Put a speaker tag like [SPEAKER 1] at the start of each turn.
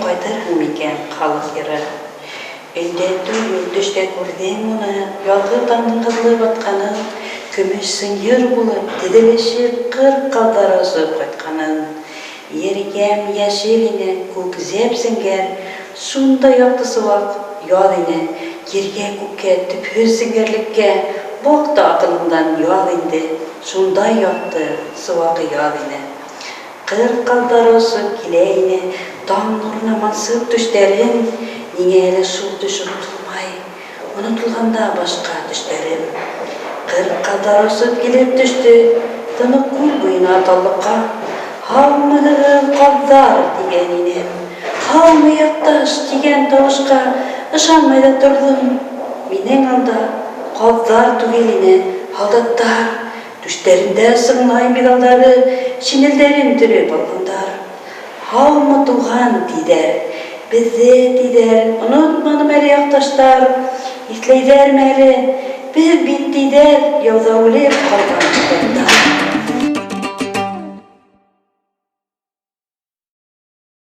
[SPEAKER 1] ҡайтырһың микән, халыҡ йыры. Өндә түгел, төштә күрҙем уны, Яҙғы таңдың ҡыҙылы батҡанын, Көмөш сынйыр булып, теҙелешеп, Ҡыр ҡаҙҙары осоп ҡайтҡанын. Ер йәм-йәшел ине, күк зәп-зәңгәр, Шундай яҡты сыуаҡ яҙ ине. Ергә, күккә, төпһөҙ зәңгәрлеккә Бак та аҡылыңдан яҙ инде, Шундай яҡты, сыуаҡ яҙ ине. Ҡыр ҡаҙҙары осоп килә ине, Таң нурына мансып түштәрен. Ниңә әле шул төш онотолмай, Онотолғанда башҡа төштәрем. Ҡыр ҡаҙҙары осоп килеп төштө Тымыҡ күл буйына таллыҡҡа. Һаумыһығыҙ, ҡаҙҙар, тигән инем. Һаумы, яҡташ, тигән тауышҡа Ышанмай ҙа торҙом. Минең алда ҡаҙҙар түгел ине, һалдаттар. Түштәрендә сыңлай миҙалдары, Шинелдәрен төрөп алғандар. Һаумы, туған, тиҙәр. Беҙҙе, тиҙәр, онотманымы әле яҡташтар? Иҫләйҙәрме әле? Беҙ бит, тиҙәр, яуҙа үлеп ҡалған һалдаттар.